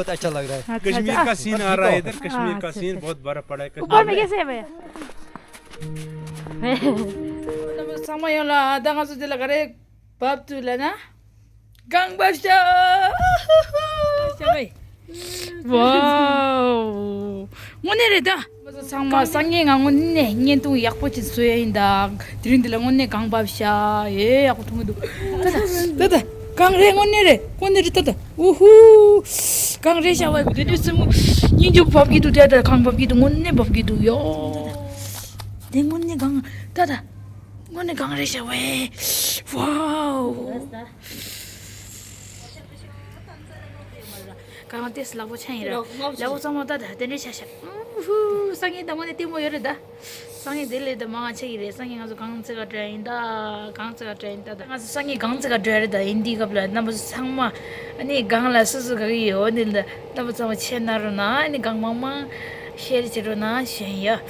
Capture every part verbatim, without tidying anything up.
बहुत अच्छा लग रहा है। अच्छा, कश्मीर अच्छा। का सीन आ रहा है इधर, कश्मीर का अच्छा, सीन अच्छा। बहुत बर्फ पड़ा है, ऊपर में कश्मीर में। कैसे है भैया? ཚང་མ་ཡོང་ལ། ད་ང་ཚོ་འདི་ལ་ག་རེ་བབས་འདུག་ལབ་ན། གངས་བབས་ཤག་ཤག་བའི། ཝའོ། དངོས་གནས་རེད་ད། ང་ཚོ་ཚང་མ་སང་ཉིན་ང་དངོས་གནས་བརྙན་ཐུང་ཡག་པོ་ཅིག་བཟོ་ཡ་ཡིན་ད། དེ་རིང་འདི་ལ་དངོས་གནས་གངས་བབས་ཤག་ཨེ་ཡག་པོ་མཐོང་གི་འདུག་ད་ད་ད་ད་གངས་རེད། དངོས་གནས་རེད། དངོས་གནས་རེད། ད་ད་ཨུ་ཧུ། གངས་རེད་ཤག་བའི་དེ་དུས་སེམས་སྙིང་རྗེ་བབས་ཀྱི་འདུག་ད་ད་གངས་བབས་ཀྱི་འདུག་དངོས་གནས་བབས་ཀྱི་འདུག་ཡོ། དེ་དངོས་གནས་གངས་ད་ད། དངོས་གནས་གངས་རེད་ཤག་བའི། ཝའོ། གངས་ཏེས་ལག་པ་ཆ་ཡིན་ར། ལག་པ་ཚང་མ་ད་ད་དེ་འདྲས་ཆ་ཤག་ཧུ། སང་ཉིན་ད་དངོས་གནས་ལྟད་མོ་ཡོད་རེད་ད། སང་ཉིན་དེ་ལས་ད་མང་ཆེ་གི་རེད། སང་ཉིན་ང་ཚོ་གངས་རྩེ་ག་འགྲོ་ཡ་ཡིན་ད། གངས་རྩེ་ག་འགྲོ་ཡ་ཡིན་ད། ད་ང་ཚོ་སང་ཉིན་གངས་རྩེ་ག་འགྲོ་ཡ་རེད་ད། ཡིན་དེའི་སྐབས་ལ་རྣམ་པ་ཚོ་ཚང་མ་ཨ་ནི་གངས་ལ་སུ་སུ་ག་གི་ཡོད་ནི་ལ་རྣམ་པ་ཚང་མ་མཆན་གནང་རོགས་གནང་། ཨ་ནི་གངས་མང་མང་ཤེར་བྱེད་རོགས་གནང་ཞུ་ཡ་ཡིན་ཡ།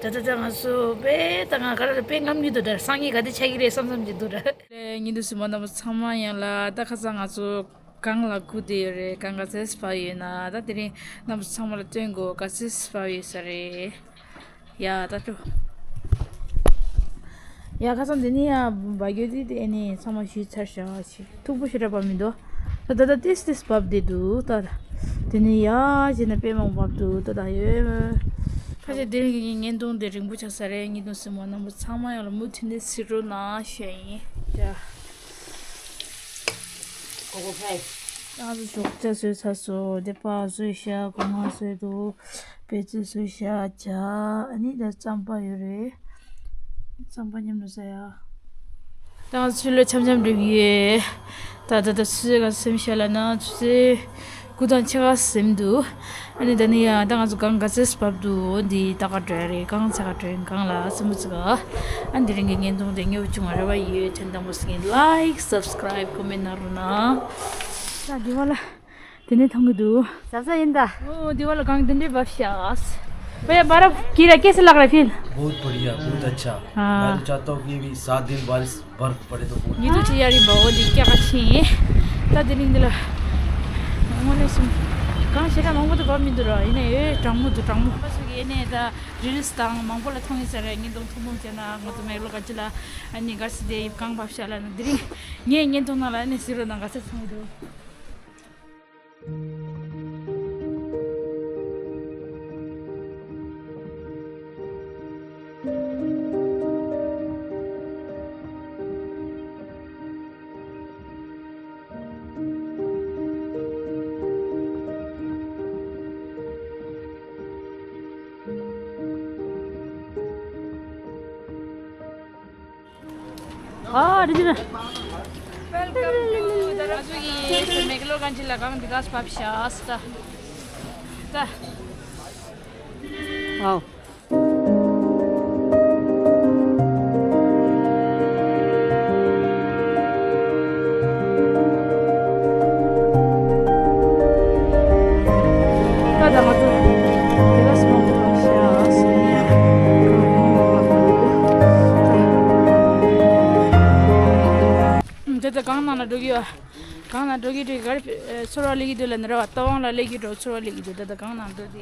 ད་ད་ད་ང་ཚོ་དཔེ་ད་ང་ག་རེ་རེད། དཔེ་རྔམ་གྱི་འདུག་ད། སང་ཉིན་ག་དེ་ཆགས་ཀྱི་རེད་བསམ་བསམ་གྱི་འདུག་ད། ལས་ཉིན་དུ་སི་མོ་རྣམ་པ་ཚང་མ་ཡང་ལ། ད་ཁ་སང་ང་ཚོ་གངས་ལ་སྒུག་བསྡད་ཡོད་རེད། གངས་ག་ཚོད་བབས་ཡོད་ན་ད་དེ་རིང་རྣམ་པ་ཚང་མ་ལ་སྟོན་དགོས། ག་ཚོད་བབས་ཡོད་ས་རེད། ཡ་ད་ལྟོ། ཡ་ཁ་སང་འདི་ནི་ཡ་བ་གྱོད་དེ་དེ་ནི་ཚང་མ་ཞུས་ཚར་ཤག་ཅིག་མཐུག་པོ་ཞེ་དྲག་བབས་མི་འདུག་ད་ད་ད་ཏིས་ཏིས་བབས་བསྡད་འདུག་ད་དེ་ནི་ཡ་བྱས་ན་དཔེ་མང་བབས་འདུག་ད་ད་ཡོད། ཁ་ཤས་དེ་རིང་གི་ངའི་བརྙན་ཐུང་དེ་རིང་པོ་ཆགས་ས་རེད། ཉིན་དུ་སི་མོ་རྣམ་པ་ཚང་མ་ཡང་ལ་མུ་མཐུད་ནས་གཟིགས་རོགས་གནང་ཞུ་ཡ་ཡིན། ཡ། ང་ཚོ་ཞོགས་ཇ་བཟོས་ཚར་སོང་། དེ་ཕར་བཟོས་ཤག་སྒོ་ང་བཟོས་འདུག་པད་ཚལ་བཟོས་ཤག་ཇ། ཨ་ནི་ད་རྩམ་པ་ཡོད་རེད། རྩམ་པ་མཉམ་དུ་ཟ་ཡ། ད་ང་ཚོ་ཆུ་ལོག་འཆམ་འཆམ་འགྲིག་ཡོད། ད་ད་ད་ཆུ་ཚོད་ག་སེམས་ཤ་ལ་ན་ཆུ་ཚོད་དགུ་དང་ཕྱེད་ཀ་ཟིན་འདུག་ཨ་ནི་ད་ནི་ཡ་ད་ང་ཚོ་གངས་ག་ཚོད་བབས་འདུག་འོ་འདི་ད་ག་འགྲོ་ཡ་རེད། གངས་ཚ་ག་འགྲོ་ཡིན། གངས་ལ་སེམས་པ་ཚིག་ག་ཨ་འདི་རིང་གི་བརྙན་ཐུང་དེ་ཉོ་བྱུང་བ་རེ་བ་ཡོད། ཐེངས་དང་པོ་ཟིན་གྱི་ལའིཀ་སབ་སི་ཀ་རའིབ་ཀོ་མེན་ནང་རུ་ན། ད་འདི་བ་ལ། དེ་ནས་མཐོང་གི་འདུག་གཟབ་གཟབ་ཡིན་ད། ཨོ་འདི་བ་ལ་གངས་དེ་འདྲའི་བབས་ཤག་ཕ་ཡ་བ་རབ་ཀི་ར་ཀེ་སི་ལག་ར་ཕིལ། बहुत बढ़िया, बहुत अच्छा। हाँ। मैं तो चाहता हूँ कि भी सात दिन बारिश, बर्फ पड़े तो बहुत। ཉི་དུ་ཆི་ཡ་རིམ་པ་འོ་འདི་སྐྱ་ཀ་ཆེ། ད་དེ་རིང་འདི་ལ་དངོས་གནས་སུ་གངས་ཞེ་དྲག་མང་པོ་དུ་བབས་མི་འདུག་ར། ཡིན་ནའི་ཨེ་གྲང་མོ་འདུག་གྲང་མོ། ང་ཚོ་གི་ཨེ་ནས་ད་རི་ལིས་དང་མང་པོ་ལ་མཐོང་ཡིན་ཟེར་རེད། ཉིན་དུ་ཐུག་མོང་བྱས་ན་ང་ཚོ་མེག་ལོ་ག་ཅི་ལ་ཨ་ནི་ག་སི་དེ་གངས་བབས་ཤག་ལ་ན་དེ་རིང་ངས་བརྙན་ཐུང་ནང་ལ་ཨ་ནི་ཟེར་རོ་ན་ག་ཚོད་མཐོང་གི་འདུག་ཨ་རི་ཇི་ན། Welcome to the Rajugi. མེག་ལོ་གང་ཅི་ལ་གང་འདི་ག་སྤབ་ཤ་སྟ། ད། ཨའོ། ད་ད་གང་ནང་ལ་འགྲོ་གི་ཡོད། གང་ལ་འགྲོ་གི་འགྲོ་གི་གར་ཚོར་བ་ལེགས་ཀྱི་འདུག་ལ་ནི་ར་བ་ལྟ་དབང་ལ་ལེགས་ཀྱི་འགྲོ་ཚོར་བ་ལེགས་ཀྱི་འདུག་ད་ད་གང་ནང་འགྲོ་དེ།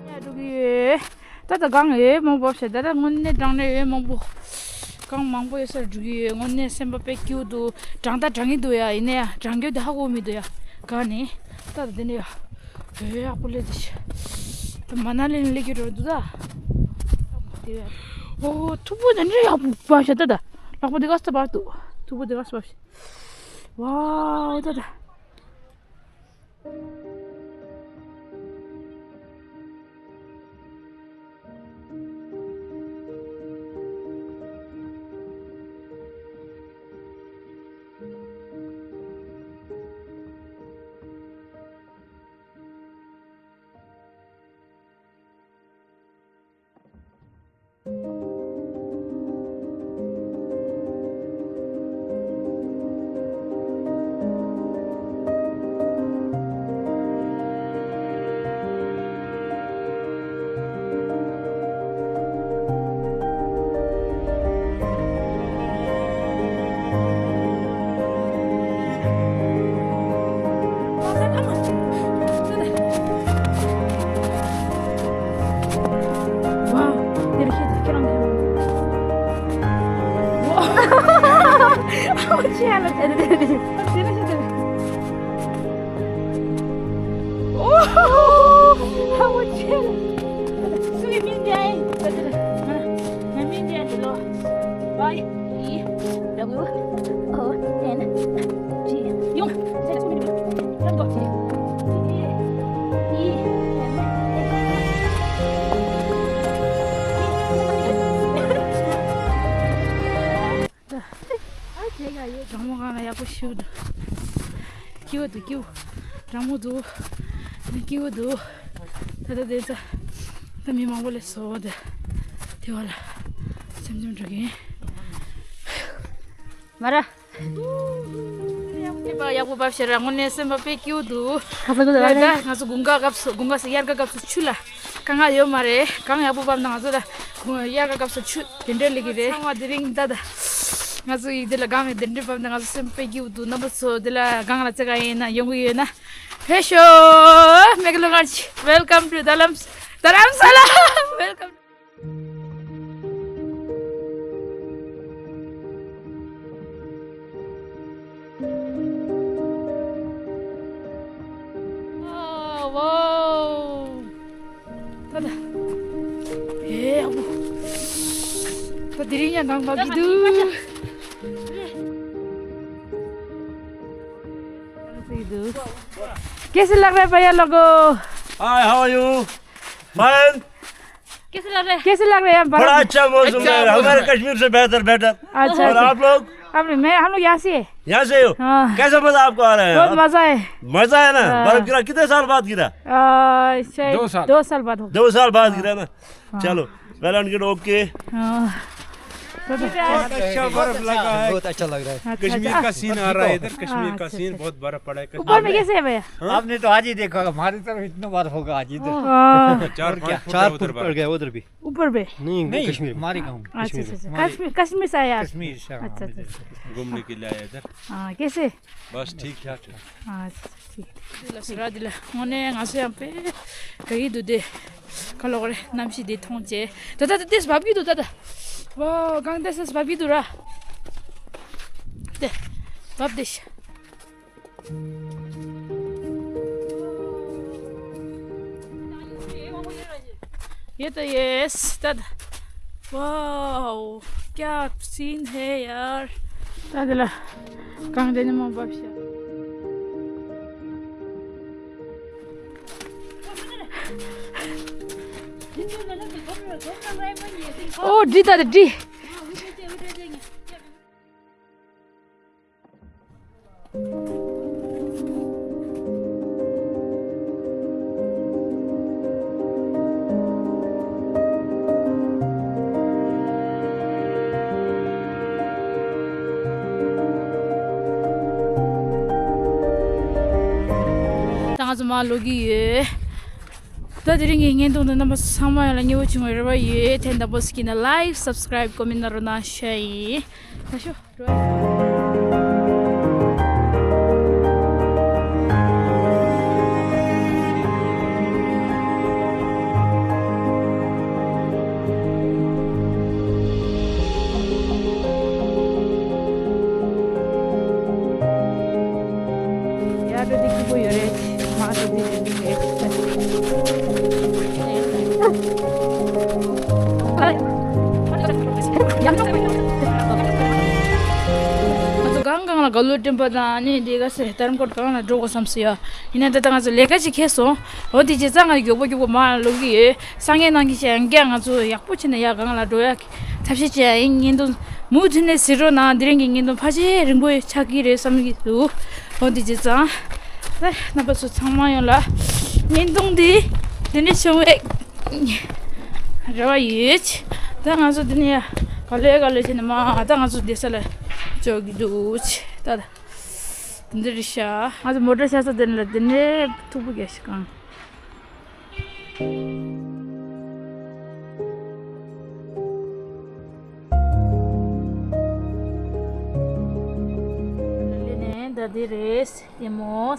ཡ་འགྲོ་གི་ཡོད། ད་ད་གང་ཡོད་མང་པོ་བཤད། ད་ད་དངོས་གནས་གྲང་ནས་ཡོད་མང་པོ། གང་མང་པོ་ཡོད་སར་འགྲོ་གི་ཡོད། དངོས་གནས་སེམས་པ་དཔེ་སྐྱིད་འདུག་གྲང་ད་གྲང་གི་འདུག་ཡ། ཡིན་ན་ཡ་གྲང་རྒྱུ་དེ་ཧ་གོ་མི་འདུག་ཡ། ག་ནས་ད་ད་དེ་ནས་ཡ། ཨེ་ཡག་པོ་ལས་དེ་ཤི། ད་མ་ན་ལི་ནས་སླེབས་ཀྱི་འགྲོ་འདུག་ད། དེ་བས། ཨོ་ཐུག་པོ་དེ་འདྲ་ཡག་པོ་བབས་ཤག་ད་ད། ལག་པ་དེ་ག་སུ་བབས་འདུག་ཐུག་པོ་དེ་ག་སུ་བབས་ཤག་ཝའོ་ད་ད། གྲང་མོ་གང་ལ་ཡག་པོ་ཞིག་འདུག་སྐྱིད་པོ་འདུག་སྐྱིད་པོ། གྲང་མོ་འདུག་སྐྱིད་པོ་འདུག་ད་ལྟ་དེ་ཚ། ད་མི་མང་པོ་སླེབས་སོང་། དེ་དེ་བ་ལ་སེམས་ཆུང་འགྲོ་གིན། མ་ར། ཡག་པོ་བབས་ཤག་ར། དངོས་གནས་སེམས་པ་དཔེ་སྐྱིད་པོ་འདུག་ད་ལྟ་ང་ཚོ་དགུན་ཁ་སྐབས་སུ་དགུན་ཁ་སུ་དབྱར་ཁ་སྐབས་སུ་ཆུ་ལ་གང་ག་ཡོད་མ་རེད། གང་ཡག་པོ་བབས་ན་ང་ཚོ་ལ་དགུན་དབྱར་ཁ་སྐབས་སུ་ཆུ་དེ་འདྲ་སླེབས་ཀྱི་རེད། ཚང་མ་དེ་རིང་ད་ད་ང་ཚོ་ཡིག་དེ་ལ་གང་གི་དེ་འདྲ་བབས་ན་ང་ཚོ་སེམས་དཔེ་སྐྱིད་པོ་འདུག་རྣམ་པ་ཚོ་དེ་ལ་གང་ལ་ཚེ་གང་ཡིན་ན་ཡོང་གི་ཡོད་ན་ཕེབས་ཤོག་མེག་ལོ་ངར་ཆི། Welcome to Dharam- Dharamsala. Welcome. Wow, wow. ད་ད། ཨེ་ཨ་བུ། ད་དེ་རིང་ཡང་གངས་བབས་ཀྱི་འདུག कैसे लग रहा है भैया लोगों? Hi, how are you? Fine. कैसे लग रहा है? कैसे लग रहा है यहाँ बर्फ? बड़ा अच्छा मौसम है, हमारे कश्मीर से बेहतर, बेहतर। अच्छा, और अच्छा। आप लोग? हम, मैं, हम लोग यहाँ से है। यहाँ से हो? हाँ। कैसा मजा आपको आ रहा है? बहुत मजा है। मजा है ना? हाँ। बर्फ गिरा, कितने साल बाद गिरा? आ, शायद दो साल। दो साल बाद होगा। दो साल बाद गिरा ना? हाँ। चलो, well and good, OK. हाँ। बहुत अच्छा बर्फ लगा है। बहुत अच्छा लग रहा है। अच्छा, कश्मीर अच्छा। का सीन आ रहा है इधर, कश्मीर का सीन, बहुत बर्फ पड़ा है कश्मीर में। ऊपर में कैसे है भैया? हाँ? आपने तो आज ही देखा, हमारी तरफ इतना बर्फ होगा आज इधर। हाँ। चार और क्या? पाँच फुट है उधर बर्फ। चार फुट पड़ गया उधर भी। ऊपर पे? नहीं, नहीं, कश्मीर। हमारे गाँव में। अच्छा, अच्छा, अच्छा। कश्मीर, कश्मीर से आया आप? कश्मीर से, हाँ, अच्छा, अच्छा, अच्छा। घूमने के लिए आया इधर। हाँ, कैसे? बस ठीक ठाक है। हाँ, अच्छा, ठीक। དེ་ལ་སི་ར་དེ་ལ་དངོས་གནས་ང་ཚོ་ཡང་དཔེ་དགའ་གི་འདུག་དེ་ག་ལོག་རེད། གནམ་གཤིས་དེ་མཐོང་བྱས། ད་ད་ད་ཏེས་བབས་ཀྱི་འདུག་ད་ད། ཝའོ། གངས་ཏེས་ཏེས་བབས་ཀྱི་འདུག་ར། དེ་བབས་དེ་ཤ། ये तो यस ད་ད། वाओ, क्या सीन है यार। ད་དེ་ལ་གངས་དེ་ནས་མར་བབས་ཤག་ཨོ་འདི་ད་ད་འདི། ད་ང་ཚོ་མར་ལོག་གི་ཡོད། ད་དེ་རིང་གི་བརྙན་ཐུང་འདི་རྣམ་པ་ཚང་མ་ཡོངས་ལ་མཉེས་པོ་བྱུང་བའི་རེ་བ་ཡོད། དེ་འདྲ་པོ་ཞིག་ཡིན་ན་ལའིཀ་སབ་སི་ཀ་རའིབ་ཀོ་མེན་ཊི་གནང་རོགས་གནང་ཞུ་ཡིན། ད་ཤོག་ཡ་འགྲོ་འདི་སྐྱིད་པོ་ཡོད་རེད། མ་འགྲོ་འདི་འགྲིག་འགྲིག་རེད། རྒ་ལོ་སྤྲིན་པ་དང་ནི་འདི་ག་སེ་ཏརམ་ཀོར་གང་ལ་འགྲོ་དགོས་བསམ་སོང་ཡ། ཡིན་ན་ད་ལྟ་ང་ཚོ་ལས་ཀ་ཅིག་ཁེལ་སོང་། འོ་དེ་རྗེས་ཙང་ང་མགྱོགས་པོ་མགྱོགས་པོ་མར་ལོག་གི་ཡོད། སང་ཉིན་གནངས་ཉིན་ཞིག་ཡང་བསྐྱར་ང་ཚོ་ཡག་པོ་བྱས་ནས་ཡར་སྒང་ལ་འགྲོ་ཡག་གི་ཐབས་ཤེས་བྱས་ཡིན། བརྙན་ཐུང་མུ་མཐུད་ནས་གཟིགས་རོགས་གནང་། དེ་རིང་གི་བརྙན་ཐུང་ཕལ་ཆེར་རིང་པོ་ཆགས་ཀྱི་རེད་བསམ་གྱི་འདུག་འོ་དེ་རྗེས་ཙང་། ད་རྣམ་པ་ཚོ་ཚང་མ་ཡོངས་ལ་བརྙན་ཐུང་འདི་དེ་འདྲ་བྱུང་བའི་རེ་བ་ཡོད། ད་ང་ཚོ་འདི་ནས་ཡ་ག་ལེ་ག་ལེ་བྱས་ནས་མར་ད་ང་ཚོ་བསྡད་ས་ལ་འབྱོར་གྱི་འདུག་ད་ད་འདི་རེད་ཤག་ང་ཚོ་མོ་ཊ་ཤར་ས་དེ་ནས་ལ་དེ་ནས་མཐུག་པོ་རྒྱག་ཤག་གང་། ལེ་ནས་ད་འདི་རེད་ཡེ་མོ།